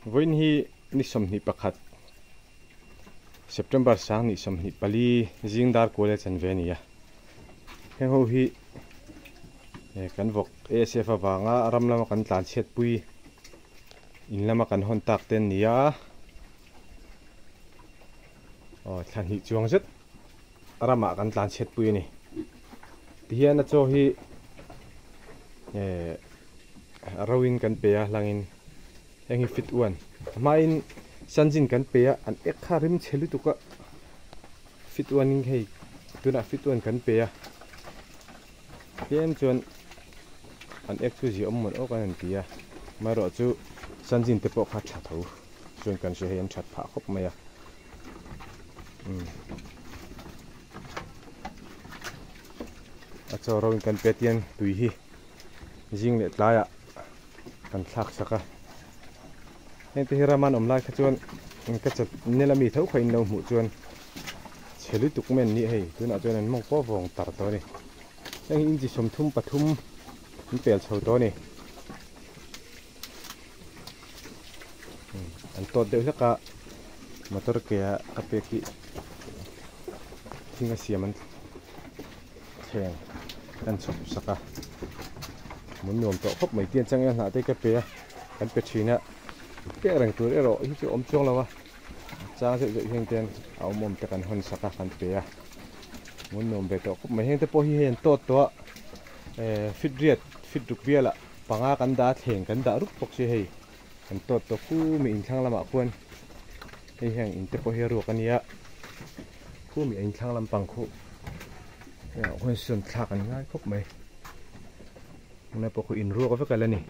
Vawiin hi ni 21 September 2024 zing dar kual e chan ve a ni a. Heng ho hi kan vawk ASF avanga ram lama kan tlan chhiatpui in lama kan hawn tak te an ni a. Aw thla hnih chuang zet ramah kan tlan chhiatpui a ni. Tihian a chaw hi eh ro in kan pe a hlangin heng hi fit uan a hmain sanjin kan pe a an ek kha rim chhe lutuk a fit uan in hei tunah fit uan kan pe a tlem chuan an ek chu ziah awm mawn awk an han ti a amaherawh chu sanjin te pawh kha tha tho chuan kan hria hei an that phah khawp mai a umm a chaw ro in kan pe tian tui hi. Zing leh tlaiah kan thlak sak a, heng te hi ram an awm lai kha chuan ka chat nel ami tho kha in lo hmuh chuan chhe lutuk mai an ni a hei tunah chuan an mawng pawh vawng tar tawh a ni heng hi inchi 33 an pel chho tawh a ni an tawt deuh hlek a motor ke ah ka pek hi thing a siam an thleng an chhawp sak a mun nuam tawh khawp mai tian changel hnah te ka pe a kan pe thin a pek reng tur erawh hi chu a awm chuang lo a chang zeuh zeuh hian ten a awm awm te kan hawn sak a kan pe a mun nuam ve tawh khawp mai heng te pawh hi hei an tawt tawh a eh fit riat fit ruk bialah panga kan dah a thleng kan dah rup bawk si hei an tawt tawh khu mi inthlang lamah khuan hei hian in te pawh hi a ruak a nia khu mi a inthlang lampang khu hengah khuan sawn thlak an ngai khawp mai tunlai pawh khu in ruak vek a la ni.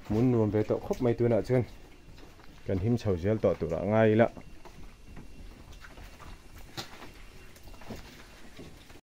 Hmun nuam ve tawh khawp mai tunah chuan kan him chho zel tawh turah ngai ila.